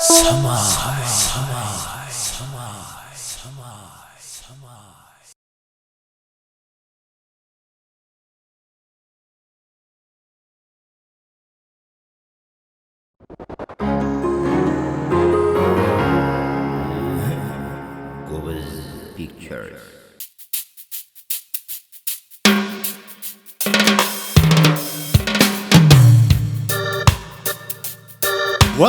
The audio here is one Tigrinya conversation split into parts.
ሰማይ። ጎበዝ ፒክቸርስ። ዋ፣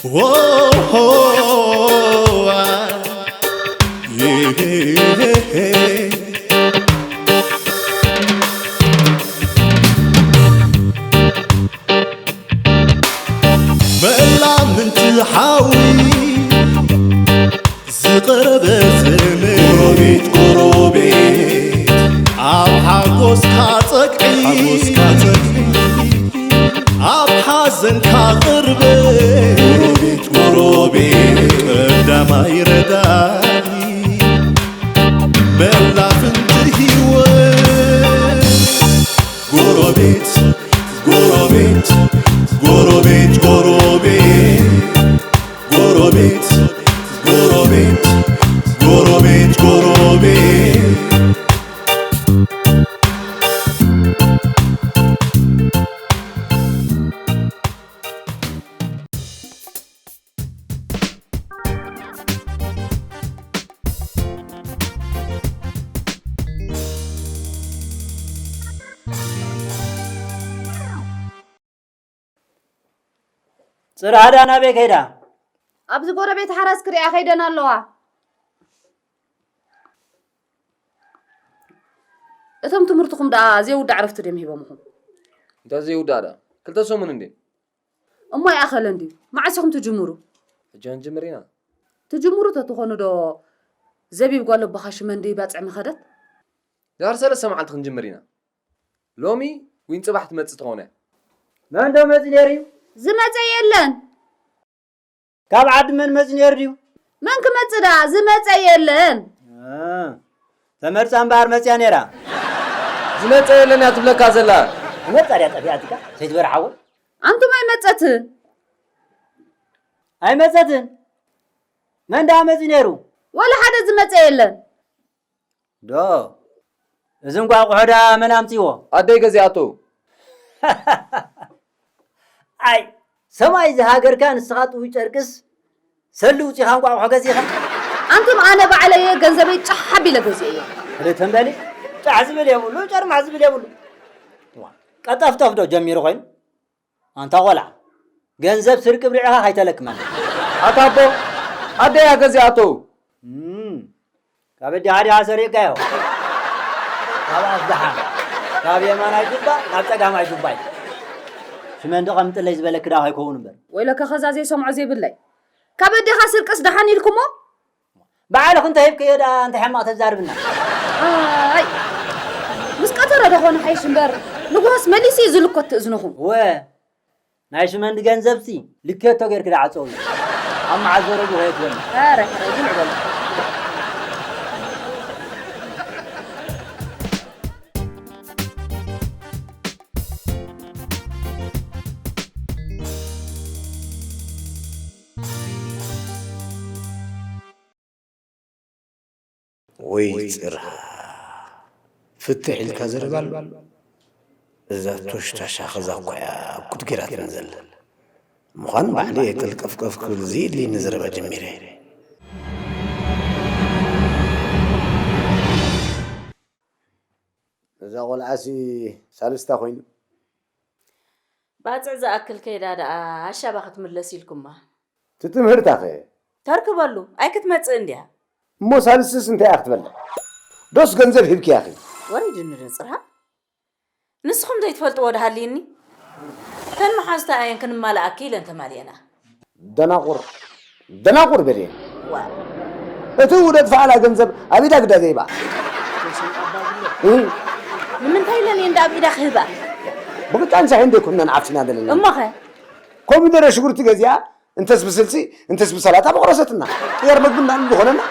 ዎ፣ ሆ፣ ዋ፣ ዬ። መላምንቲ ሓዊ ዝቐረበ ዘመን። ጎረቤት፣ ጎረቤት፣ ኣብ ሓጎስካ ጸግዒ፣ ሓጎስካ ጸግዒ፣ ኣብ ሓዘንካ ቅርበ። ጎረቤት፣ ጎረቤት፣ ቀዳማይ ረዳኢ፣ መላፍንቲ ህይወት። ጎረቤት፣ ጎረቤት፣ ጎረቤት፣ ጎረቤት፣ ጎረቤት፣ ጎረቤት፣ ጎረቤት፣ ጎረቤት። ጽርሃዳ ናበይ ከይዳ? ኣብዚ ጎረቤት ሓራስ ክሪኣ ከይደን ኣለዋ። እቶም ትምህርትኹም ደኣ ዘይውዳእ ዕረፍቲ ድዮም ሂቦምኹም? እንታይ ዘይውዳእ ደኣ? ክልተ ሰሙን እንዴ? እሞ ኣይኣኸለን ድዩ? መዓስ ኢኹም ትጅምሩ? ሕጂ ክንጅምር ኢና። ትጅምሩ ተትኾኑ ዶ ዘቢብ ጓል ኣቦኻ ሽመንዲ ባጽዕ ምኸደት? ድሓር ሰለስተ መዓልቲ ክንጅምር ኢና። ሎሚ ዊን ጽባሕ ትመጽእ ትኸውን እያ። መን ዶ መጺ ነይሩ እዩ? ዝመጸ የለን። ካብ ዓዲ መን መጺ ነይሩ ድዩ? መን ክመጽእ ደኣ? ዝመጸ የለን። እ፣ ተመርጻ እምበኣር መጽያ ነይራ። ዝመጸ የለን እያ ትብለካ ዘላ። ተመርጻ ድያ ጠፊኣትካ? ሰይትበርሓወ? ኣንቱም ኣይመጸትን። ኣይመጸትን? መን ደኣ መጺ ነይሩ? ወላ ሓደ ዝመጸ የለን። ዶ፣ እዚ እንቋቑሖ ደኣ መን ኣምጺዎ? ኣደይ ገዚኣቶ። ኣይ፣ ሰማይ ዝሃገርካ ንስኻ ጥውይ ጨርቅስ ሰሊ ውጺኻ እንቋቑሖ ገዚኻ? ኣንቱም ኣነ ባዕለየ ገንዘበይ ጫሕ ኣቢለ ገዚኤዮ። ክልተ እምበሊ፣ ጫሕ ዝብል የብሉ፣ ጨርማሕ ዝብል የብሉ። ዋ፣ ቀጠፍጠፍ ዶ ጀሚሩ ኮይኑ? ኣንታ ቆልዓ፣ ገንዘብ ስርቂ ብሊዕኻ ከይተለክመና። ኣታ ኣቦ፣ ኣደይ እያ ገዚኣቶ። እም፣ ካብ ኣዲኻ ዲኻ ሰሪቕካዮ? ካብ ኣፍ ደሓን፣ ካብ የማናይ ጁባ፣ ካብ ጸጋማይ ጁባ እዩ። ሽመንዲ ቀምጥለይ ዝበለኪ ደኣ ከይከውን እምበር። ወይለከ ከዛ ዘይሰምዖ ዘይብለይ። ካብ ኣዴኻ ስርቅስ ደሓን ኢልኩሞ? ባዕልኺ እንተሂብክዮ ደኣ እንታይ ሕማቕ ተዛርብና? ኣይ፣ ምስ ቀተረ ዶ ኾነ ሓይሽ እምበር፣ ንጉሆስ መሊሱ እዩ ዝልኮት ትእዝንኹም። ወ፣ ናይ ሽመንዲ ገንዘብሲ ልኬቶ ጌርኪ ደኣ ዓጸዊ። ኣብ መዓት ዘረጉ ከየትወኒ። ኧረ፣ ሕራይ ብልዕ በሉ። ወይ ጽርሃ፣ ፍትሕ ኢልካ ዘረባ ኣሎ። እዛ ቶሽታሻ ኸዛ እኮ እያ ኣብ ኩድ ጌራትና ዘላ። ምዃን ባዕለይ እየ ተልቀፍቀፍ ክብል ዝይድልየኒ ዘረባ ጀሚረ። እዛ ቖልዓሲ ሳልስታ ኮይኑ። ባጽዕ ዝኣክል ከይዳ ደኣ ኣሻባ ክትምለስ ኢልኩማ። እቲ ትምህርታኸ? ተርክበሉ፣ ኣይክትመጽእን ድያ? እሞ ሳልስስ እንታይ እያ ክትበልዕ? ዶስ ገንዘብ ሂብክያኺ? ወሪድኒ ዶ ጽርሃ? ንስኹም ዘይትፈልጥዎ ዶ ሃልይኒ? እተን መሓዙታ እየን ክንማልኣኪ ኢለን ተማሊኤና። ደናቁር፣ ደናቁር በልየን። ዋ። እቲ ውደት ፈዓላ ገንዘብ ኣብ ኢዳ ግዳ ዘይባ። እ? ንምንታይ ኢለን እየን ዳ ኣብ ኢዳ ክህባ? ብቅጫን ሻሂን ደይኮነን ዓፍሲና ዘለና። እሞኸ? ኮሚደረ ሽጉርቲ ገዚኣ እንተስ ብስልሲ እንተስ ብሰላጣ መቑረሰትና። ቅያር መግቢ እንዳሉ ዝኾነና።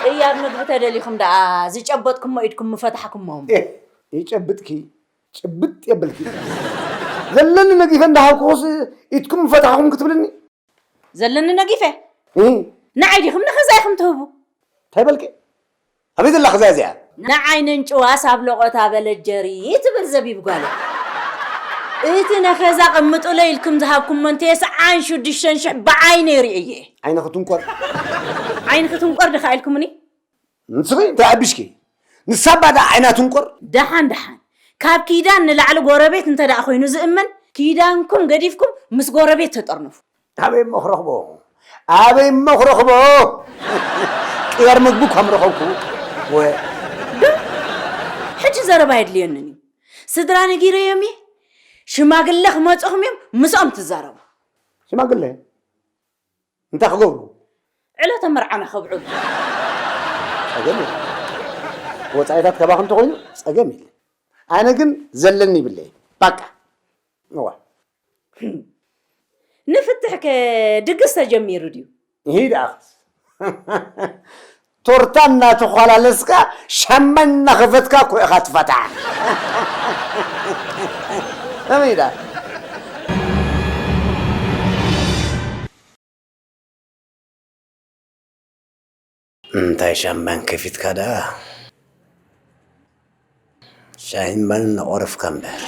ቅያር መግቢ ተደሊኹም ደኣ ዝጨበጥኩሞ ኢድኩም ምፈታሕኩሞም። ኤህ፣ ይጨብጥኪ። ጭብጥ የብልኪ። ዘለኒ ነጊፈ እንዳሃብኩስ ኢድኩም ፈታሕኹም ክትብልኒ? ዘለኒ ነጊፈ? እ? ንዓይ ዲኹም ንኸዛ ኢኹም ትህቡ? እንታይ በልኪ? ኣበይ ዘላ ኸዛ እዚኣ? ንዓይ ነንጭዋስ ኣብ ለቖታ በለጀሪ ትብል ዘቢብ ጓለ። እቲ ነኸዛ ቀምጡለ ኢልኩም ዝሃብኩሞ እንተ የስዓን ሽዱሽተን ሽሕ ብዓይነይ ርእየ። ዓይንኺ ትንቆር። ዓይንኺ ትንቆር ድኻ ኢልኩምኒ? ንስኺ እንታይ ኣቢሽኪ? ንሳ ባዳ ዓይና ትንቆር። ደሓን ደሓን። ካብ ኪዳን ንላዕሊ ጎረቤት እንተ ደኣ ኮይኑ ዝእመን፣ ኪዳንኩም ገዲፍኩም ምስ ጎረቤት ተጠርነፉ። ኣበይ እሞ ክረኽቦ? ኣበይ እሞ ክረኽቦ? ቅየር ምግቢ ከም ረኸብኩ። ወ- ዶ? ሕጂ ዘረባ የድልየንን እዩ። ስድራ ነጊረዮም እየ። ሽማግለ ክመጹኹም እዮም፣ ምስኦም ትዛረቡ። ሽማግለ? እንታይ ክገብሩ? ዕለተ መርዓና ከብዕሉ። ጸገም የለን። ወጻኢታት ካባኺ እንተኾይኑ ጸገም የለን። ኣነ ግን ዘለኒ ይብለይ። ባቃ። እዋ። ንፍትሕ ከ ድግስ ተጀሚሩ ድዩ? ይሂድ ኣኽስ። ቶርታ እናተዃላለስካ ሻማ እናኸፈትካ እኮ ኢኻ ትፈትሓ። ከመይ ኢላ? እንታይ ሻምባን ከፊትካ ደኣ? ሻሂን ማንን ኣቑረፍካ እምበር።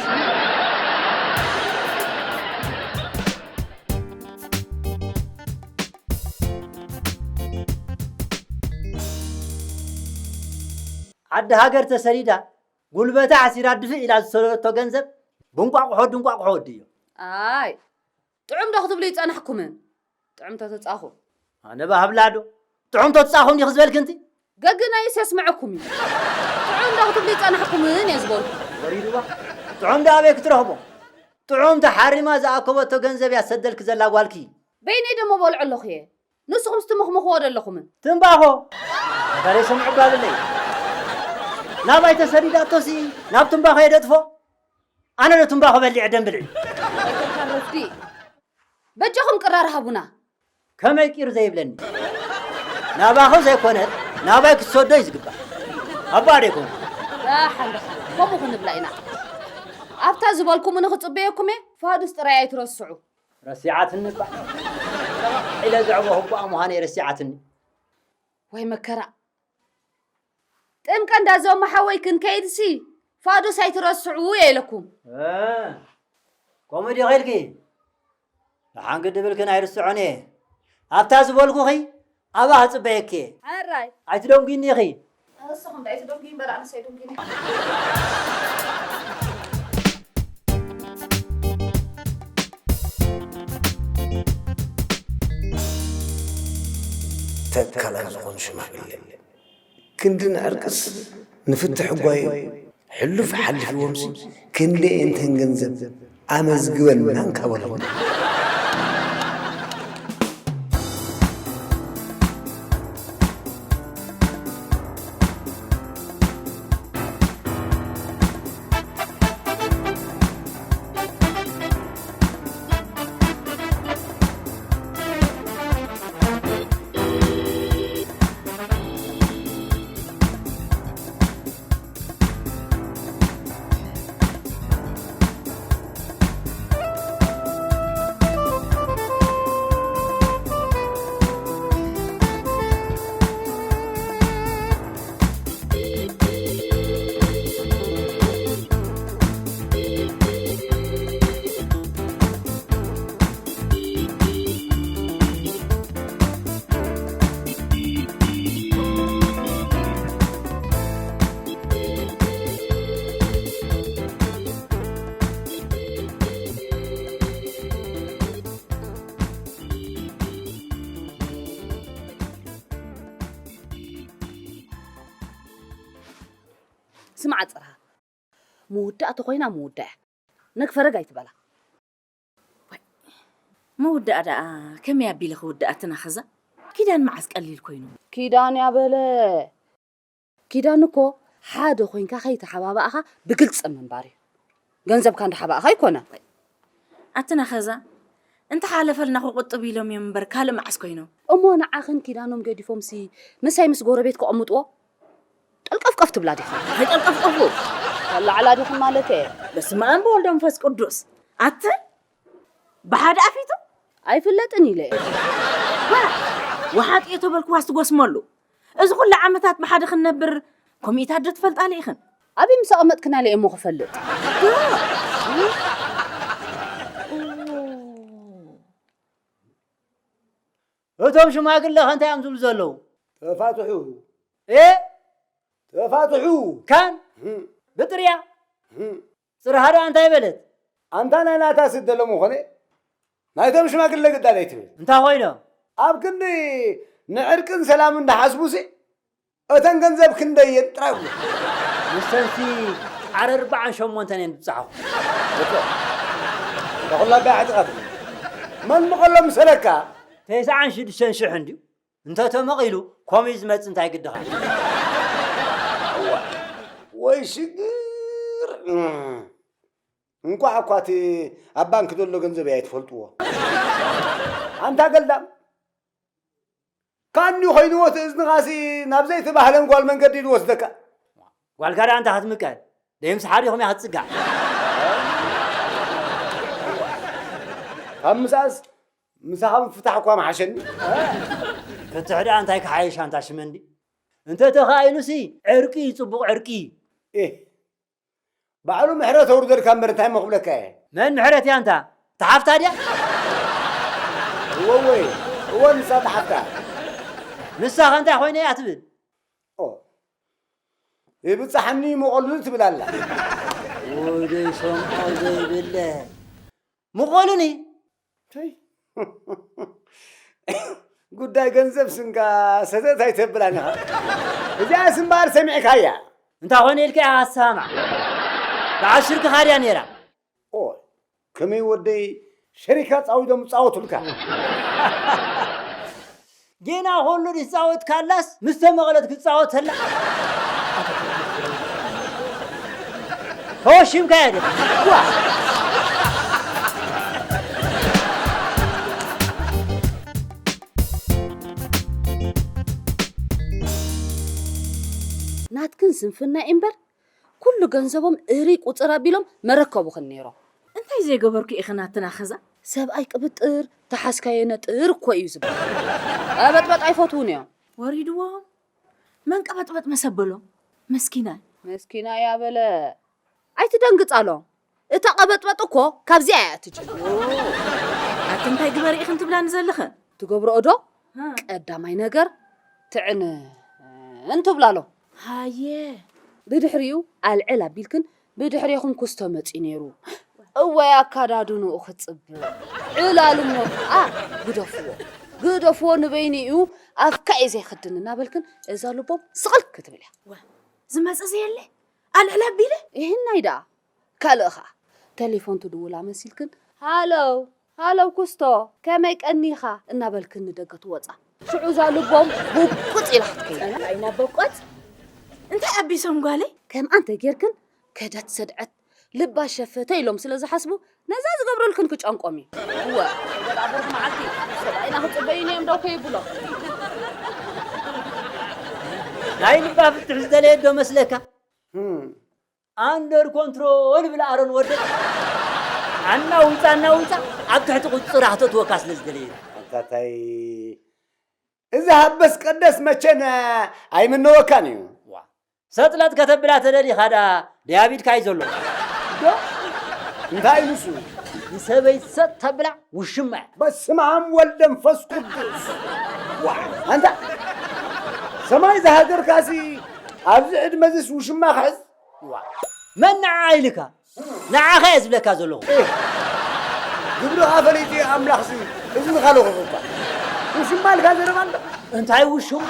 ዓዲ ሃገር ተሰዲዳ፣ ጉልበታ ዓሲራ ድፍእ ኢላ ዝሰደደቶ ገንዘብ ብእንቋቑሖ ድንቋቑሖ ወድዮ። ኣይ፣ ጥዑም ዶ ክትብሉ ይጸናሕኩምን? ጥዑም ተተጻኹ። ኣነ ባህብላ ዶ? ጥዑም ተትጻኹም ዲኺ ዝበልኪ እንቲ? ገግናይስ የስምዐኩም እዩ። ጥዑም ዶ ክትብሉ ይጸናሕኩምን እየ ዝበልኩ። ወሪድዋ። ጥዑም ዶ ኣበይ ክትረኽቦ? ጥዑም ተሓሪማ ዝኣከበቶ ገንዘብ እያ ትሰደልኪ ዘላ ጓልኪ። በይነይ ደሞ በልዖ ኣለኹ እየ። ንስኹምስ ትምኽምኽዎ ዶ ኣለኹምን? ትምባኾ። ኣታ ደይ ሰምዑ ባብለይ። ናባይ ተሰዲዳቶሲ ናብ ትምባኾ የደጥፎ? ኣነ ዶ ትምባኾ በሊዐ ደም ብልዒ? ኣይተካረፍቲ። በጃኹም ቅራር ሃቡና። ከመይ ቂር ዘይብለኒ? ናባኹ ዘይኮነ፣ ናባይ ክትሰዶ እዩ ዝግባእ። ኣባ ዶ ይኮን? ደሓን፣ ደሓን። ከምኡ ክንብላ ኢና። ኣብታ ዝበልኩምኒ ክጽበየኩም እየ። ፋዱስ ጥራይ ኣይትረስዑ። ረሲዓትኒ እባ። ኢለ ዘዕበኹ እኮ ምዃነይ ረሲዓትኒ። ወይ መከራ። ጥምቀ እንዳዞማ ሓወይ ክንከይድሲ ፋዱስ ኣይትረስዑ እየ ኢለኩም። እ፣ ከምኡ ዲኺ ኢልኪ? ደሓን ግድብልክን ኣይርስዖን እየ። ኣብታ ዝበልኩኺ ኣብኣ ክጽበየኪ እየ። ሕራይ። ኣይትደንጉይኒ ኢኺ። ንስኹም ዶ ኣይትደንጉዩ እምበር ኣነስ ኣይደንጉይን እየ። ተካላት ዝኾኑ ሽማግለ ክንዲ ንዕርቅስ ንፍትሕ እጓዩ ሕሉፍ ሓሊፍዎምሲ ክንደይ እንተን ገንዘብ ኣመዝግበልና እንካ በሎም። ስማዕ ጽርሃ፣ ምውዳእ ተኾይና ምውዳእ እያ። ነግ ፈረግ ኣይትበላ። ወይ፣ ምውዳእ ደኣ ከመይ ኣቢለ ክውዳእ? ኣትና ኸዛ ኪዳን መዓስ ቀሊል ኮይኑ? ኪዳን እያ በለ። ኪዳን እኮ ሓደ ኮይንካ ከይተሓባባእኻ ብግልፂ ምንባር እዩ። ገንዘብካ እንዳሓባእኻ ኣይኮነን። ኣትና ኸዛ እንተሓለፈልና ክቁጥብ ኢሎም እዮም እምበር ካልእ መዓስ ኮይኖም? እሞ ንዓኽን ኪዳኖም ገዲፎምሲ ምሳይ ምስ ጎረቤት ከቐምጥዎ? ጠልቀፍቀፍ ትብላ ዲኻ? ኣይጠልቀፍቀፉ። ኣላዕላ ዲኹም ማለት እየ። በስመ ኣብ ወወልድ ወመንፈስ ቅዱስ። ኣተ ብሓደ ኣፊቱ ኣይፍለጥን ኢለ እየ። ወሓጥ እየ ተበልኩ ዋስ ትጎስመሉ። እዚ ኩሉ ዓመታት ብሓደ ክንነብር ኮሚታት ዶ ትፈልጣ ኢኽን? ኣበይ ምስ ኣቐመጥክናለ እየ እሞ ክፈልጥ። እቶም ሽማግለ ከ እንታይ እዮም ዝብሉ ዘለዉ? ተፋትሑ። እ? ተፋትሑ። ካን? ብጥርያ? ጽርሃ ደኣ እንታይ በለት? ኣንታ ናይ ናታ ስደሎ ምኾነ ናይቶም ሽማግለ ግዳል ኣይትብል። እንታይ ኮይኖም? ኣብ ክንዲ ንዕርቅን ሰላምን እንዳሓስቡሲ እተን ገንዘብ ክንደየን ጥራይ ይብሉ። ንሰንሲ ኣረ ኣርባዓን ሸሞንተን እየን ዝብጽሓኹ። እኮ። ተኹላ ኣባይ ዓጢቓትኒ። መን ምቐሎም ምሰለካ? ተስዓን ሽዱሽተን ሽሕ እንድዩ። እንተ ተመቒሉ፣ ከምኡ እዩ ዝመጽእ፣ እንታይ ግድኻ? እዋ፣ ወይ ሽግር። እም። እንቋዕ እኳ እቲ ኣብ ባንክ ዘሎ ገንዘብ እያ ኣይትፈልጥዎ። ኣንታ ገልዳም፣ ካኒ ኮይንዎ እቲ እዝንኻሲ ናብ ዘይተባህለን ጓል መንገዲ ዝወስደካ። ጓልካ ደኣ እንታይ ክትምቀል? ደይ ምስ ሓዲኹም እያ ክትጽጋዕ። ካብ ምሳስ ምሳኻ ምፍታሕ እኳ ምሓሸኒ። ፍትሕ ደኣ እንታይ ክሓይሽ ኣንታ ሽመንዲ? እንተ ተኻኢሉሲ ዕርቂ እዩ ጽቡቕ ዕርቂ። ኤህ፣ ባዕሉ ምሕረት ኣውርደልካ እምበር እንታይ እሞ ክብለካ እየ? መን ምሕረት እያ ኣንታ? እታ ሓፍታ ድያ? እወ፣ እወ፣ እወ፣ ንሳ እታ ሓፍታ። ንሳ ከ እንታይ ኮይነ እያ ትብል? ኦ፣ ይብጻሓኒ ይመቐሉኒ ትብል ኣላ። ወደይ ሰምዖ ዘይብለ። ምቐሉኒ? ተይ። ጉዳይ ገንዘብ ስንካ ሰተት ኣይተብላን ኢኻ። እዚኣስ እምበኣር ሰሚዕካያ። እንታይ ኾነ ኢልካ ኢኻ ክትሰማማዕ? በዓል ሽርክኻ ድያ ነይራ? ኦ፣ ከመይ ወደይ ሸሪካ ጻዊዶም ጻወቱልካ። ጌና ኾሎ ዝጻወት ካላስ ምስ ተመቐለት ክጻወት ተላ። ተወሺምካያ ድኻ? ዋ! ናትክን ስንፍና እምበር፣ ኩሉ ገንዘቦም እሪ ቁጽር ኣቢሎም መረከቡኽን ነይሮም። እንታይ ዘይገበርኩ ኢኽን ኣትናኸዛ? ሰብኣይ ቅብጥር፣ ተሓዝካዮ ነጥር እኮ እዩ ዝበሃል። ቀበጥበጥ ኣይፈትዉን እዮም። ወሪድዎም? መን ቀበጥበጥ መሰበሎም? መስኪናይ። መስኪናይ ኣበለ። ኣይትደንግጻሎም። እታ ቀበጥበጥ እኮ ካብዚኣ እያ ትጅምር። ኣቲ እንታይ ግበሪ ኢኽን ትብላኒ ዘለኽን? ትገብርኦ ዶ? ሃ። ቀዳማይ ነገር ትዕን እንትብላሎ። ሃየ። ብድሕሪኡ ኣልዕል ኣቢልክን ብድሕሬኹም ኩስቶ መጺኡ ነይሩ። እወ ኣካዳድንኡ ክጽብቕ። ዕላሉ እሞ ከኣ ግደፍዎ። ግደፍዎ ንበይኑ እዩ ኣፍካ እዩ ዘይኽድን እናበልክን እዛ ልቦም ስቕል ክትብል እያ። ወ-፣ ዝመጽእ ዘየለ? ኣልዕል ኣቢለ? ይህናይ ደኣ። ካልእ ኸኣ፣ ተሌፎን ትድውላ መሲልክን፣ "ሃለው፣ ሃለው ኩስቶ፣ ከመይ ቀኒኻ?" እናበልክን ንደገ ትወጻ። ሽዑ እዛ ልቦም ብቁጽ ኢላ ክትከይድ። ጸላኢና በቆጽ? እንታይ ኣቢሶም ጓለይ? ከምኣ እንተ ጌርክን፣ ከደት ሰድዐት፣ ልባ ሸፈተ ኢሎም ስለ ዝሓስቡ፣ ነዛ ዝገብረልክን ክጨንቆም እዩ። እወ፣ ገለ ኣብ ብሩኽ መዓልቲ፣ ሰብኣይና ክጽበዩኒ እዮም ደው ከይብሎ። ናይ ልባ ፍትሕ ዝደለየ ዶ መስለካ? ህም። ኣንደር ኮንትሮል ብል ኣሮን ወደይ። ኣናዊጻ፣ ኣናዊጻ፣ ኣብ ትሕቲ ቁጽጽራ ክተእትወካ ስለ ዝደለየ። ኣንታታይ፣ እዚ ሃበስ ቀደስ መቸን ኣይምነወካን እዩ። ዋ፣ ሰጥለጥ ከተብላ ተደሊኻ ደኣ ደያቢድካ እዩ ዘሎ። ዶ? እንታይ ንሱ? ንሰበይ ሰጥ ተብላ ውሽማ እያ። በስመ ኣብ ወልድ መንፈስ ቅዱስ። ዋ፣ ኣንታ ሰማይ ዝሃገርካሲ ኣብዚ ዕድመ እዚስ ውሽማ ክሕዝ? ዋ፣ መን ንዓ ኢልካ? ንዓኻ እየ ዝብለካ ዘለኹ። ኤህ፣ ግብርኻ ፈሊጡ ኣምላኽሲ እዝንኻ ለኹኹካ። ውሽማ ኢልካ ዘረባ ኣሎ? እንታይ ውሽሙ?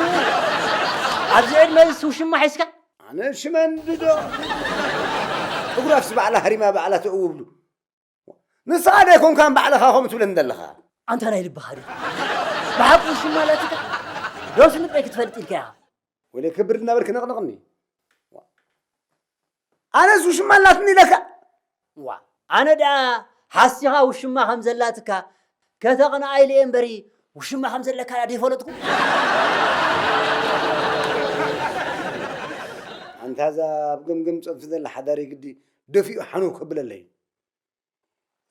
ኣብዚ ዕድመ እዚስ ውሽማ ሒዝካ? ኣነ ሽመንዲ ዶ? እጉራፍሲ ባዕላ ሃሪማ ባዕላ ትእውብሉ። ንስኻ ዶ ኣይኮንካን ባዕልኻ ከምኡ ትብለኒ ዘለኻ? ኣንታ ናይ ልብኻ ዲኻ? ብሓቂ ውሽማ ኣላትካ? ዶስ ንበይ ክትፈልጥ ኢልካ ኢኻ? ወይለይ ክብር እናበልክ ነቕንቕኒ። ኣነስ ውሽማ ኣላትኒ ኢለካ? ዋ፣ ኣነ ደኣ ሓሲኻ ውሽማ ከም ዘላትካ ከተቕንኣ ኢለ እየ እምበሪ፣ ውሽማ ከም ዘለካ ደኣ ደይፈለጥኩ። ኣንታ እዛ ኣብ ገምገም ጸድፊ ዘላ ሓዳረይ ግዲ ደፊኡ ሓነው ከብለለይ።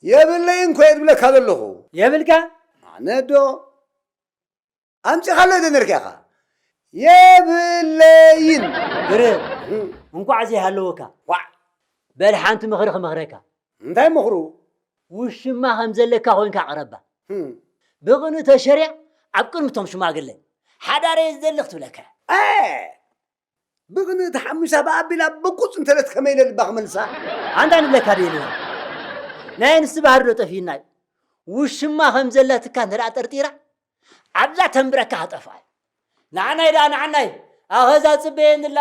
የብለይን እኮ እየ ዝብለካ ዘለኹ። የብልካ? ኣነ ዶ ኣምጺኻለይ ዶ ነርካ ኢኻ? የብለይን። ግርም፣ እም። እንኳዕ ዘይሃለወካ። ዋዕ። በል ሓንቲ ምኽሪ ክመኽረካ። እንታይ ምኽሩ? ውሽማ ከም ዘለካ ኮይንካ ቅረባ። እም። ብቕንኢ ተሸሪያ ኣብ ቅድሚ እቶም ሽማግለ ሓዳረይ ዝደሊ ክትብለካ። እ! ብቕንኢ ተሓሚሳ ብኣቢላ ብቁጽ እንተለት ከመይ ኢለ ልባ ክመልሳ? ኣንታ ንብለካ ዶ ኢልዋ? ናይ ኣንስቲ ባህሪ ዶ ጠፊእና እዩ? ውሽማ ከም ዘለትካ እንተ ደኣ ጠርጢራ፣ ኣብዛ ተንብረካ ክጠፍኣ እዩ። ንዓናይ ደኣ፣ ንዓናይ። ኣኸዛ ጽበየኒ ኣላ።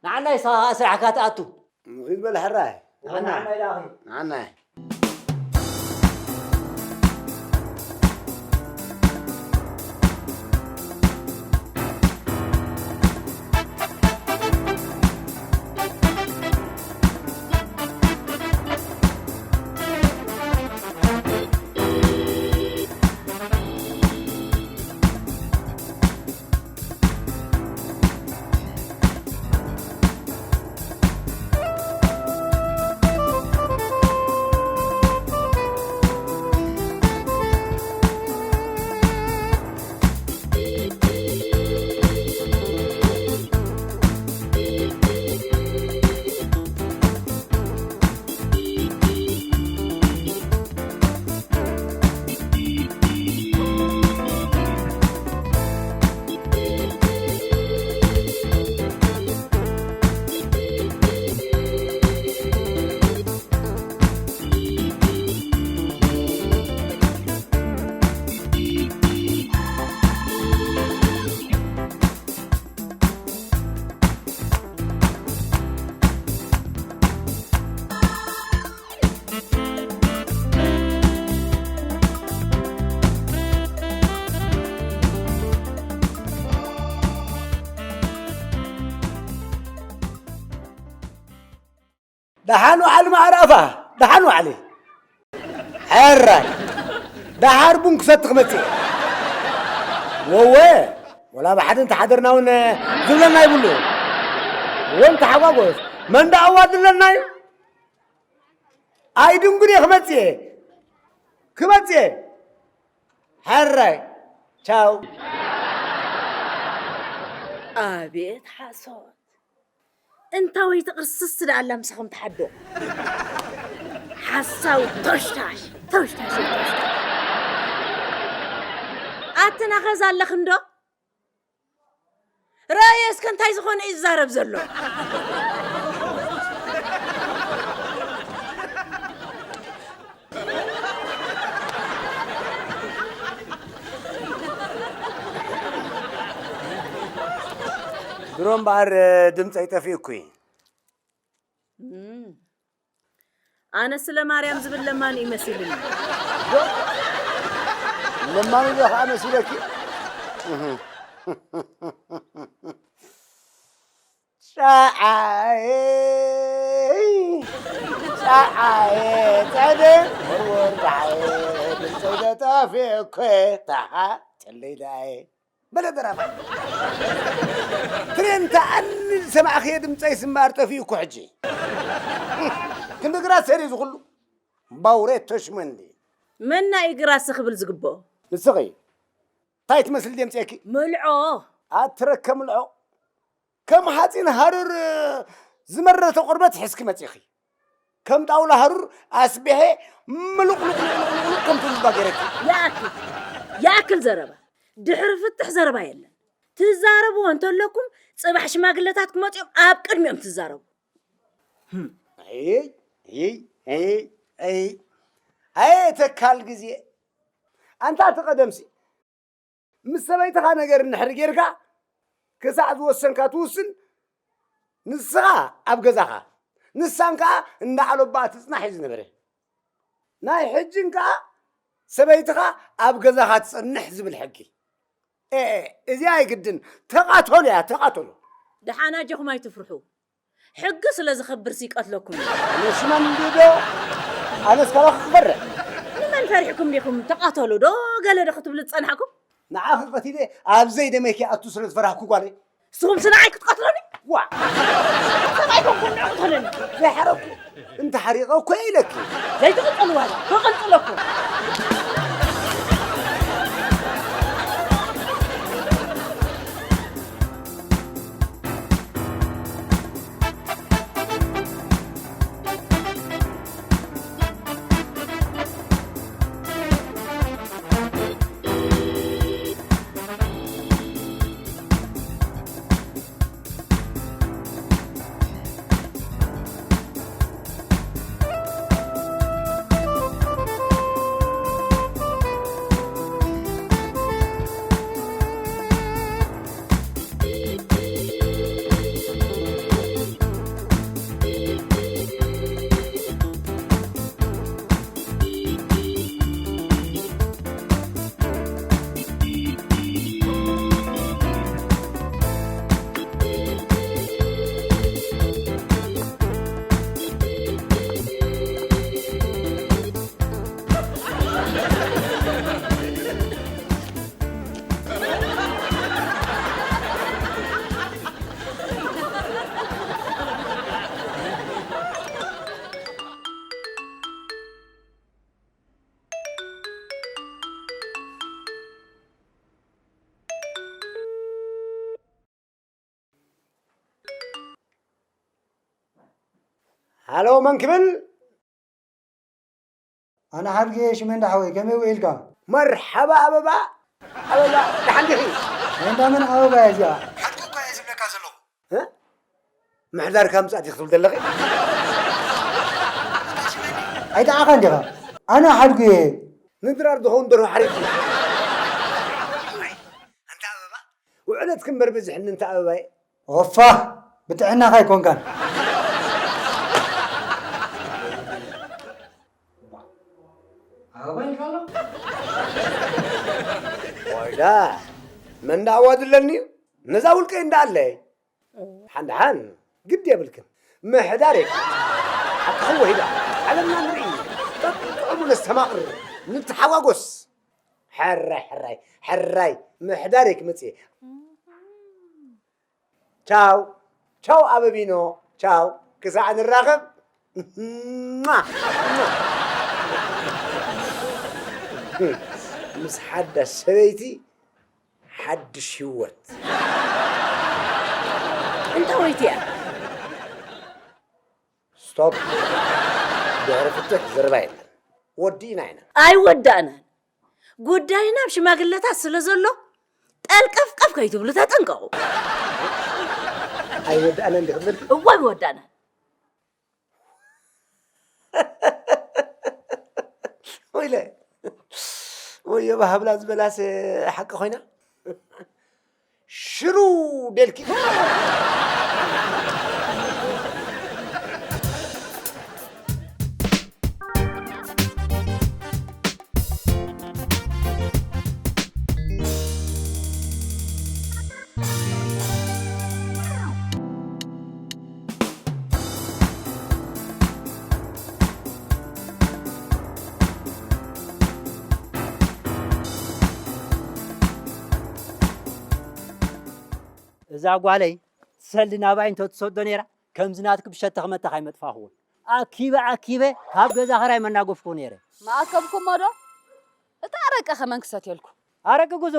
ንዓናይ ንስኻ ከኣ ስራሕካ ትኣቱ። ንኺድ በል ሕራይ። ንዓናይ ደኣ ኺድ። ንዓናይ። ደሓን ዋዕሊ ማዕራፋ፣ ደሓን ዋዕሊ። ሕራይ፣ ደሓር ቡን ክሰቲ ክመጽእ እየ። ወወ፣ ወላ ብሓደ እንተሓደርና እውን ዝብለና ይብሉ። ወን ተሓጓጎስ፣ መን ደኣ ኣዋድለና እዩ? ኣይድንጉን እየ፣ ክመጽእ እየ። ክመጽእ እየ። ሕራይ፣ ቻው። ኣቤት ሓሶት። እንታወይ ትቕርስስ ደኣ ኣላ ምሳኹም ትሓዶ። ሓሳዊ ቶሽታሽ፣ ቶሽታሽ፣ ቶሽታሽ። ኣቲ ናኸዛ ኣለኽንዶ? ረኣየ እስከ እንታይ ዝኾነ እዩ ዝዛረብ ዘሎ? ድሮ እምበኣር ድምፀይ ጠፊኡኩ እዩ። እም። ኣነ ስለ ማርያም ዝብል ለማኒ እዩ መሲሉኒ። ለማኒ ዶ ከዓ መሲለኪ? ጨዓየ፣ ጨዓየ፣ ጸደ፣ ወርወር ጸዓየ፣ ድምፀይ ተጠፊኡ እኮ፣ ታሓ፣ ጨለይ ደኣየ። በለ ደራፋይ። ትሬንታ ኣኒ ዝሰማዕኽዮ ድምፀይ ስምባር ጠፊኡ እኮ ሕጂ። ክንዲ ግራት ሰሪ ዝኹሉ ባውሬቶ ሽመንዲ። መና እዩ ግራስ ክብል ዝግብኦ? ንስኺ። እንታይ ትመስል ድምፀኪ? ምልዖ። ኣትረከ ምልዖ። ከም ሓፂን ሃሩር ዝመረተ ቆርበት ሒዝኪ መፂኺ። ከም ጣውላ ሃሩር ኣስቢሐ ምሉቕ ሉቕ ሉቕ ሉቕ ሉቕ ከም ትብባ ገይረኪ። ይኣክል፣ ይኣክል ዘረባ። ድሕሪ ፍትሕ ዘረባ የለን። ትዛረብዎ እንተለኩም ጽባሕ ሽማግለታት ክመጽኦም ኣብ ቅድሚኦም ትዛረቡ። ህም። ኣይ፣ ኣይ፣ ኣይ፣ ኣይ። ኣየ ተካል ግዜ። ኣንታ እቲ ቀደምሲ ምስ ሰበይትኻ ነገር እንድሕር ጌርካ፣ ክሳዕ ዝወሰንካ ትውስን፣ ንስኻ ኣብ ገዛኻ፣ ንሳን ከኣ እንዳ ዓሎባ ትጽናሕ እዩ ዝነበረ። ናይ ሕጅን ከኣ ሰበይትኻ ኣብ ገዛኻ ትጸንሕ ዝብል ሕጊ። ኤ፣ ኤ፣ እዚኣ ኣይግድን። ተቓተሉ እያ፣ ተቓተሉ። ደሓን ኣጆኹም ኣይትፍርሑ። ሕጊ ስለ ዝኸብር ይቀትለኩም እዩ። ኣነ ሽመንዲ ዶ? ኣነስ ካባኺ ክፈርሕ? ንመን ፈሪሕኩም ዲኹም? ተቓተሉ ዶ ገለ ዶ ክትብሉ ዝጸናሕኩም? ንዓኺ ቀቲለ ኣብ ዘይደመይኪ ኣቱ ስለ ዝፈራህኩ ጓለይ። ንስኹም ስንዓይ ክትቀትሉኒ? ዋ! ሰብኣይ ኮንኩም ንዕኡ ትኾነኒ። ዘይሓረኩ እንተ ሓሪቐ እኮ እየ ኢለኪ። ዘይትቕጽልዋ እያ፣ ክቕንጽለኩም። ሃሎ፣ መን ክብል? ኣነ ሓድገ ሽመንዳ ሓወይ፣ ከመይ ውዒልካ? መርሓባ ኣበባ፣ ኣበባ፣ ደሓን ዲኺ? እንዳ መን ኣበባ እያ እዚኣ? ሓድገ እኳ እየ ዝብለካ ዘለኹ። እ? ምሕዳርካ ምጻእ ዲኺ ትብል ዘለኺ? ኣይተዓኻን ዲኻ? ኣነ ሓድጉ እየ። ንድራር ዝኸውን ደርሆ ሓሪድኪ። ኣይ፣ ኣንታ ኣበባ፣ ውዕለትኪ እምበር በዚሕኒ እንተ ኣበባይ። ኦፋ፣ ብጥዕናኻ ኣይኮንካን። ኣበባ ኢልካ ኣሎ? ወይዳ፣ መን ደኣ ዋድለኒ እዩ? ነዛ ውልቀይ እንዳ ኣለይ። ሓን ደሓን ግዲ የብልክን። ምሕዳር የብልክን። ሓቅኺ ወሂዳ። ዓለምና ንርኢ። ጠጥዑሙ ነስተማቕር። ንተሓጓጎስ። ሕራይ፣ ሕራይ፣ ሕራይ። ምሕዳር የክመጽእ። ቻው። ቻው ኣበቢኖ። ቻው። ክሳዕ ንራኸብ። ምስ ሓዳሽ ሰበይቲ ሓድሽ ህይወት። እንታወይቲ እያ? ስቶፕ። ድሕሪ ፍትሕ ዘረባ የለን። ወዲእና ኢና። ኣይወዳእናን። ጉዳይና ኣብ ሽማግለታት ስለ ዘሎ፣ ጠልቀፍቀፍ ከይትብሉ ተጠንቀቑ። ኣይወዳእናን ዲኺ ትብሊ? እወ፣ ኣይወዳእናን። ወይለ፣ ወዮ ባህብላ ዝበላስ ሓቂ ኮይና? ሽሩ ደልኪ። እዛ ጓለይ ሰልዲ ናባይ እንተትሰዶ ነይራ፣ ከምዚ ናትኪ ብሸተኽ መተኽ ኣይመጥፋኽዎን። ኣኪበ ኣኪበ ካብ ገዛ ኸራይ መናገፍኩ ነይረ። መኣከብኩሞ ዶ? እታ ኣረቀ ኸመን ክሰትየልኩ? ኣረቂ ጉዙ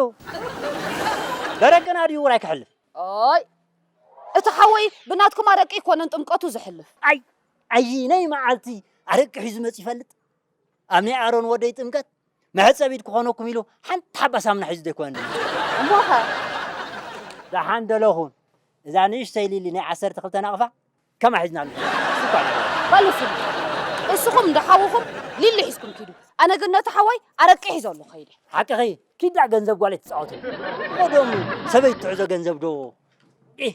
ደረቅና ድዩ ውራይ ክሕልፍ? ኦይ፣ እቲ ሓወይ ብናትኩም ኣረቂ ኣይኮነን ጥምቀቱ ዝሕልፍ። ኣይ፣ ኣይ፣ ናይ መዓልቲ ኣረቂ ሒዙ መፂ ይፈልጥ? ኣብ ናይ ኣሮን ወደይ ጥምቀት መሕጸቢ ኢድ ክኾነኩም ኢሉ ሓንቲ ሓባ ሳሙና ሒዙ ዘይኮነ። እሞኸ? ደሓን ደለኹን። እዛ ንእሽተይ ሊሊ ናይ ዓሰርተ ክልተ ናቕፋ ከማ ሒዝና ኣሎ። ስኳር። በሉ ስሙ። እስኹም እንዳ ሓውኹም ሊሊ ሒዝኩም ኪዱ። ኣነ ግን ነቲ ሓወይ ኣረቂ ሒዞ ኣሎ ኸይደ። ሓቅኺ፣ ኪዳ ገንዘብ ጓል ትጻወቱ። ወዶም ሰበይት ትሕዞ ገንዘብ ዶ? ኢ።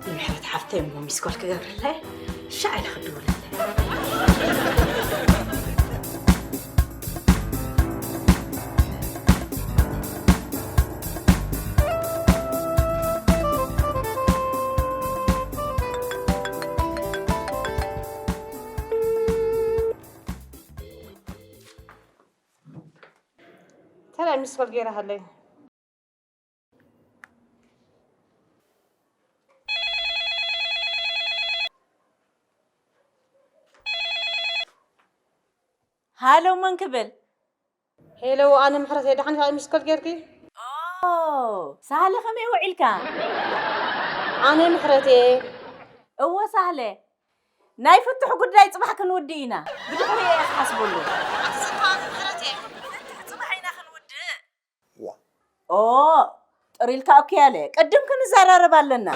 ንምሕረት ሓፍተይ እሞ ሚስኮል ክገብረለይ ሻዕ ኢለ ክድውለለይ። ምስ ኮል ገይራ ሃለይ። ሃሎ፣ መን ክብል? ሄሎ፣ ኣነ ምሕረት እየ። ደሓን ኢኻ? ምስ ኮል ጌርኪ? ኦ፣ ሳህለ ከመይ ውዒልካ? ኣነ ምሕረት እየ። እወ ሳህለ፣ ናይ ፍትሕ ጉዳይ ጽባሕ ክንውድእ ኢና። ብድሕሪ እየ ክሓስበሉ። ኣቲ ዝንቶ ኣነ ምሕረት እየ። ፍትሕ ጽባሕ ኢና ክንውድእ። ዋ። ኦ፣ ጥሪልካ እኮ ያለ ቅድም ክንዘራረብ ኣለና።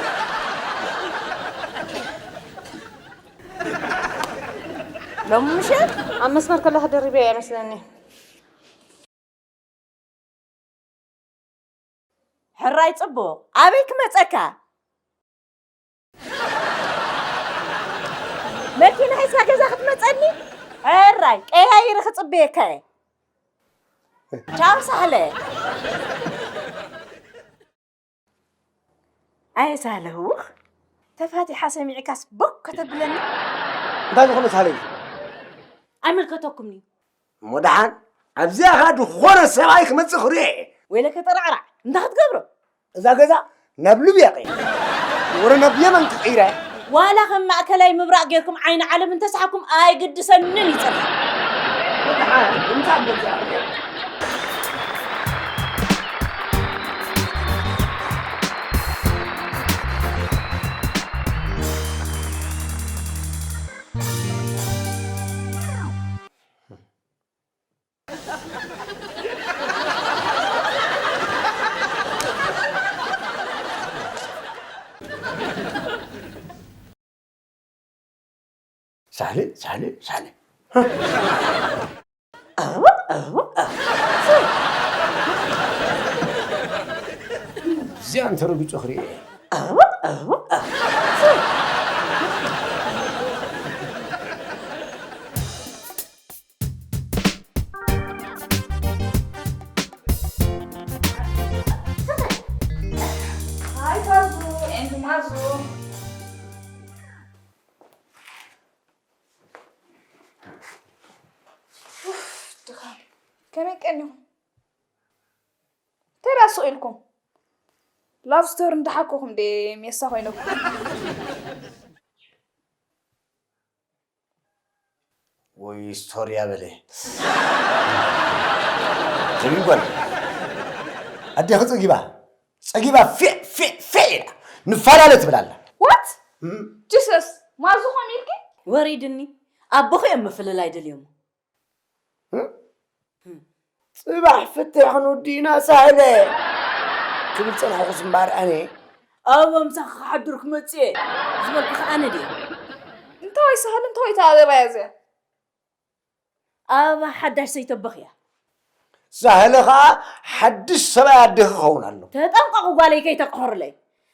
ሎሚ ምሸት ኣብ መስመር ከለኻ ደሪበ እየ መስለኒ። ሕራይ ጽቡቕ። ኣበይ ክመጸካ? መኪና ሒዝካ ገዛ ክትመጸኒ? ሕራይ ቀያይረ ክጽበየካ እየ። ቻው ሳህለ። ኣየ ሳህለ ህውኽ፣ ተፋቲሓ ሰሚዕካስ ቦክ ከተብለኒ? እንታይ ዝኾነ ሳህለ እዩ? ኣይምልከተኩምኒ። እሞ ደሓን ኣብዚኣ ኸኣ ዝኾነ ሰብኣይ ክመጽእ ክሪኦ እየ። ወይለከ ጠራዕራዕ እንታይ ክትገብሮ? እዛ ገዛ ናብ ልብያ ቀይረ። ወረ ናብ የመን ክቕይረ። ዋላ ከም ማእከላይ ምብራቕ ጌርኩም ዓይኒ ዓለም እንተሰሓኩም ኣይግድሰንን እዩ ጽንሓ። ደሓን እንታይ ገዛ ሳህለ ሳህለ ሳህለ እዚኣ እንተረግጾ ክርኢ እየ። Hi, Pazu and Mazu. ኡፍ፣ ድኻም። ከመይ ቀኒኹም? እንታይ ደኣ ስቕ ኢልኩም? ላቭ ስቶሪ እንዳሓኮኹም ድየ ሜሳ ኮይነኩም? ወይ ስቶርያ በለ። ትብል ጓል ኣዴኺ ጸጊባ ጸጊባ ፌዕ ፌዕ ፌዕ ኢላ ንፈላለ ትብል ኣላ። What? ጂሰስ ማዙ ኾም ኢልኪ? ወሪድኒ ኣቦኺ እዮም ምፍልላይ ደልዮሞ። ጽባሕ ፍትሕ ክንውዲ ኢና ሳህለ ክብል ጸናሕኩስ እምበኣር ኣነ ኣብ ምሳኺ ክሓድር ክመጽእ እየ ዝበልኩኺ ኣነ ድየ? እንታይ ሳህለ እንታይ እታ ኣበባ እያ እዚኣ? ኣበባ ሓዳሽ ሰይተቦኺ እያ። ሳህለ ኸኣ ሓድሽ ሰብኣይ ኣዴኺ ክኸውን ኣሎ። ተጠንቀቑ ጓለይ ከይተቕሕሩለይ።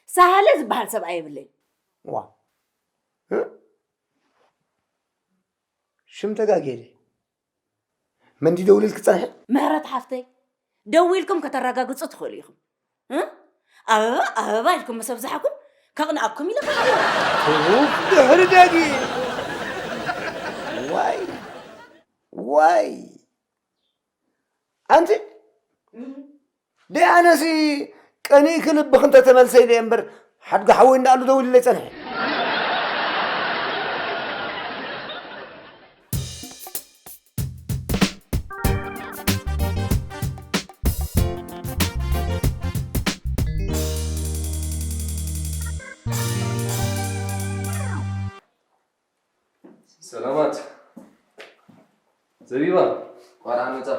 ሳህለ ዝበሃል ሰብኣይ የብለይን። ዋ ሽም ተጋግየ ድየ? መን ድዩ ደዊሉልኪ ዝጸንሐ? ምሕረት ሓፍተይ፣ ደዊልኩም ከተረጋግጹ ትኽእሉ ኢኹም። እ? ኣበባ ኣበባ ኢልኩም ምስ ኣብዛሕኩም ከቕንኣኩም ኢለ ፈሪሐ። ኡፍ፣ ድሕሪ ደጊ። ዋይ ዋይ። ኣንቲ ደይ ኣነሲ ቀኒእኪ ልብኺ እንተተመልሰ ኢለ እየ እምበር ሓድጊ ሓወይ እንዳኣሉ ደዊሉለይ ጸንሐ። ሰላማት ዘቢባ ቋርዓ መጻ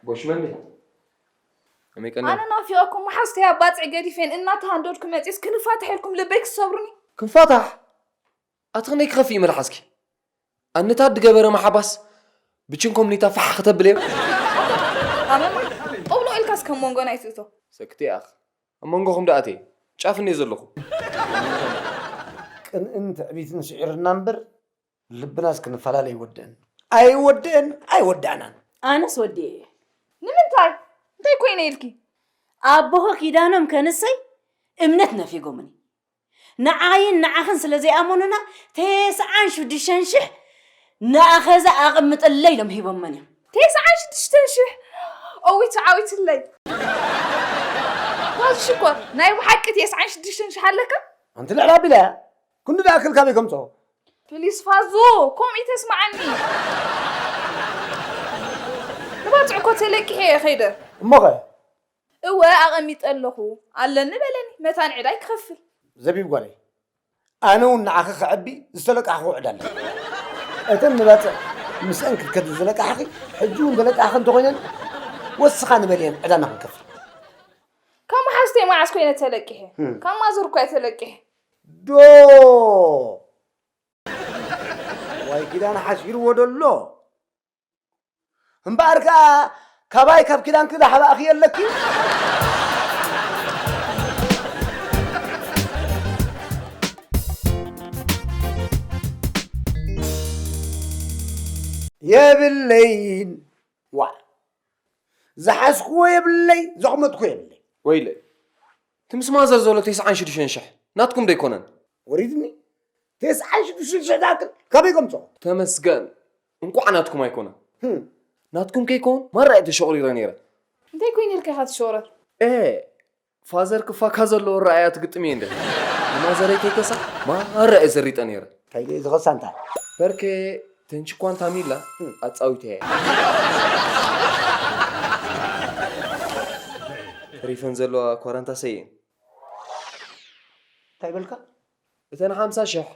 ቦሽመኒ ከመይ ቀኒኹም? ኣነ ናፊቐኩም መሓዝተይ ኣብ ባጽዕ ገዲፈን እናተሃንደድኩ መጺስ ክንፋታሕ ኢልኩም ልበይ ክትሰብሩኒ? ክንፋታሕ? ኣቲ ክንደይ ክኸፍእ እዩ መልሓስኪ? ኣንታ ድገበረ መሓባስ ብችንኮምኒታ ፋሕ ክተብልዮ። ኣመማ ጦብሎቕ ኢልካስ ከም መንጎ ናይ ትእቶ። ሰክቲ ኣኽ ኣብ መንጎኹም ደኣ ኣትየ ጫፍ እንድየ ዘለኹ። ቅንእን ትዕቢትን ስዒሩና እምበር ልብናስ ክንፈላለ ኣይወድእን ኣይወድእን ኣይወዳእናን። ኣነስ ወዲኤ እየ። ንምንታይ? እንታይ ኮይነ ኢልኪ? ኣቦኺ ኪዳኖም ከንሰይ እምነት ነፊጎምኒ። ንዓይን ንዓኽን ስለ ዘይኣመኑና ተስዓን ሽዱሽተን ሽሕ ንኣኸዛ ኣቕምጥለይ ኢሎም ሂቦመን እዮም። ተስዓን ሽዱሽተን ሽሕ እውይ ተዓዊትለይ። ፋዙ ሽኮር ናይ ብሓቂ ተስዓን ሽዱሽተን ሽሕ ኣለካ? ኣንቲ ልዕል ኣቢላ እያ። ክንዱ ዝኣክል ካበይ ከምፅኦ? ፕሊስ ፋዙ፣ ከምኡ ይተስማዓኒ። ንባፅዕ እኮ ተለቂሐ እየ ከይደ። እሞኸ? እወ ኣቐሚጠ ኣለኹ። ኣለኒ በለኒ፣ መታን ዕዳይ ክኸፍል። ዘቢብ ጓለይ፣ ኣነ እውን ንዓኺ ክዕቢ ዝተለቃሕኹ ዕዳ ኣለኒ። እተን ንባፅዕ ምስአን ክትከዲ ዝለቃሕኺ፣ ሕጂ እውን ዘለቃሕኺ እንተኾይነን፣ ወስኻ ንበልየን ዕዳና ክንከፍል። ካብ መሓዝተይ መዓስ ኮይነ ተለቂሐ? ህም። ካብ ማዘር እኮ እየ ተለቂሐ። ዶ ዋይ ኪዳን ሓሲርዎ ደሎ። እምበኣር ከኣ ካባይ ካብ ኪዳንኪ ዝሓባእኽዮ ኣለኪ። የብለይን። ዋ፣ ዝሓዝክዎ የብለይ፣ ዘቕመጥኩ የብለይ። ወይለይ፣ እቲ ምስ ማዘር ዘሎ ተስዓን ሽዱሽተን ሽሕ ናትኩም ዶ ኣይኮነን? ወሪድኒ። ተስዓን ሽዱሽተን ሽሕ ዝኣክል ካበይ ከምፅኦ? ተመስገን፣ እንቋዕ ናትኩም ኣይኮነን። ህም። ናትኩም ከይከውን ማራ እየ ተሸቑሪረ ነይረ። እንታይ ኮይኑ ኢልካ ኢኻ ትሸቑረር? ኤ፣ ፋዘር ክፋካ ዘለዎ ረኣያ ትግጥም እየ እንደ። ንማዘረይ ከይከሳ ማራ እየ ዘሪጠ ነይረ። እንታይ ደይ ዝኸሳ እንታይ? በርከ ተንችኳን ታሚላ ኣጻዊተ እየ። ተሪፈን ዘለዋ ኳራንታ ሰየን። እንታይ በልካ? እተን ሓምሳ ሽሕ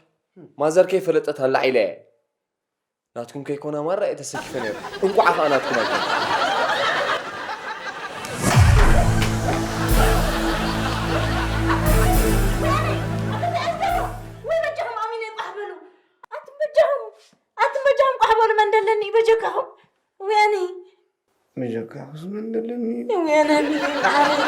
ማዘር ከይፈለጠት ኣላዒለ እየ። ናትኩም ከይኮና ማራ እየ ተሰኪፈ ነይሩ። እንቋዕ ኸኣ ናትኩም ኣይኮነ። ወይ በጃኹም ኣሚነይ ቋሕ በሉ። ኣቱም በጃኹም፣ ኣቱም በጃኹም ቋሕ በሉ። መን ደለኒ በጀካኹም? ወያኒ። በጀካ ኩስ መን ደለኒ? ወያኒ ኣሚነይ ቋሕ በሉ።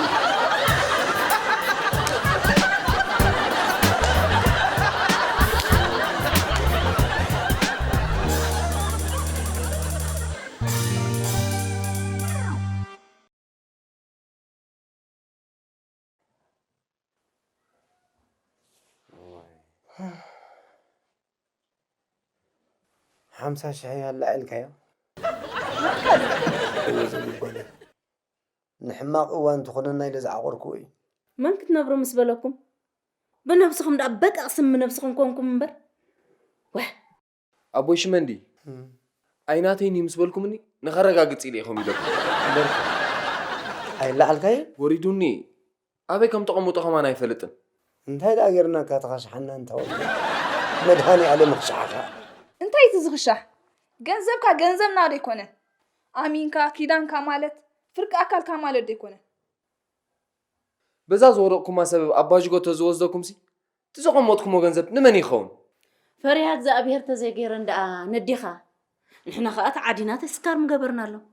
ሓምሳ ሽሕ ኣላዒልካዮ? እወ፣ ዘቢብ ጓለይ። ንሕማቕ እዋን ትኾነና ኢለ ዝዓቖርክዎ እዩ። መን ክትነብሩ ምስ በለኩም? ብነብስኹም ደኣ በቃ ቅስም ነብስኹም ኮንኩም እምበር። ወህ! ኣቦይ ሽመንዲ፣ እም። ኣይናተይን እዩ ምስ በልኩምኒ፣ ንኸረጋግጽ ኢለ ኢኹም ኢለኩም። እምበር ኣይለዓልካዮ? ወሪዱኒ። ኣበይ ከም ተቐምጦ ከማን ኣይፈልጥን። እንታይ ደኣ ጌርናካ ተኸሽሓና እንተ ወዲ? መድሃኔ ዓለም ይኽሽሓኻ። እንታይ እቲ ዝኽሻሕ? ገንዘብካ ገንዘብና ዶ ኣይኮነን? ኣሚንካ ኪዳንካ ማለት ፍርቂ ኣካልካ ማለት ዶ ኣይኮነን? በዛ ዝወደቕኩማ ሰበብ ኣባጅጎ ተዝወስደኩምሲ፣ እቲ ዘቐመጥኩሞ ገንዘብ ንመን ይኸውን? ፈሪሃ እግዚኣብሄር ተዘይገይረን ደኣ ነዴኻ። ንሕና ኸኣ ተዓዲና ተስካር ምገበርናሎም።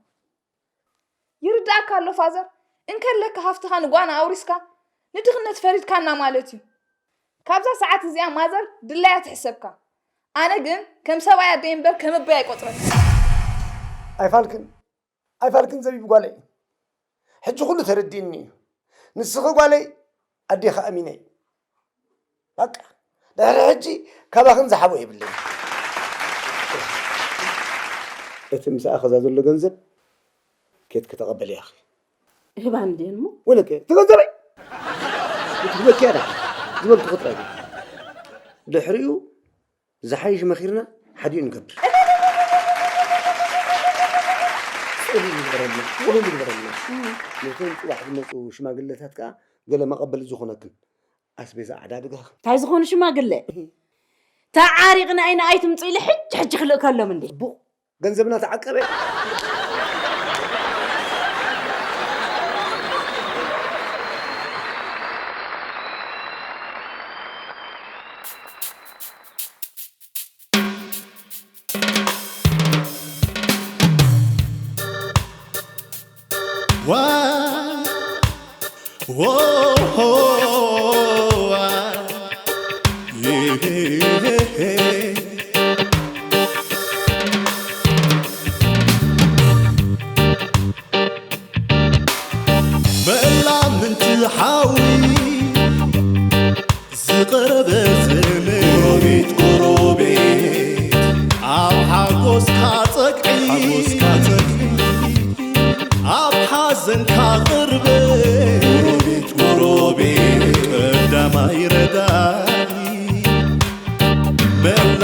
ይርድኣካ ኣሎ ፋዘር፣ እንከለካ ሃፍትኻ ንጓና ኣውሪስካ ንድኽነት ፈሪድካና ማለት እዩ። ካብዛ ሰዓት እዚኣ ማዘር ድላያ ትሕሰብካ። ኣነ ግን ከም ሰብኣይ ኣደይ እምበር ከም ኣቦይ ኣይቆጽረካ። ኣይፋልክን፣ ኣይፋልክን ዘቢብ ጓለይ። ሕጂ ኩሉ ተረዲእኒ እዩ። ንስኺ ጓለይ ኣዴኻ ኣሚነይ። በቃ፣ ድሕሪ ሕጂ ካባኽን ዝሓቦ የብለይን። እቲ ምሳኣ ኸዛ ዘሎ ገንዘብ ኬድኪ ተቐበልያ ኢኺ። እህባ እንድየን እሞ። ወለከ፣ እቲ ገንዘበይ! እቲ ዝበኪያ ዳ ዝበልኩ ጥራይ። ድሕሪኡ ዝሓይሽ መኺርና ሓዲኡ ንገብር። ጽሉል ይግበረልና፣ ጽሉል ይግበረልና። እም። ነቶም ጽባሕ ዝመጹ ሽማግለታት ከኣ ገለ መቐበሊ ዝኾነክን ኣስቤዛ ኣዕዳድጋ። እንታይ ዝኾኑ ሽማግለ? እህ። ተዓሪቕና ኢና ኣይትምጹ ኢለ ሕጂ ሕጂ ክልእከሎም እንዴ? ጽቡቕ። ገንዘብና ተዓቀበ። ዋ፣ ዎ፣ ዋ፣ ዬ፣ መላ ምንቲ ሓዊ ዝቐረበ ዘመድ፣ ጎረቤት፣ ጎረቤት፣ ኣብ ሓጎስካ ጸግዒ፣ ሓጎስካ ጸግዒ፣ ኣብ ካቕርበ ጎረቤት ጎረቤት ቀዳማይ ረዳኒ መላ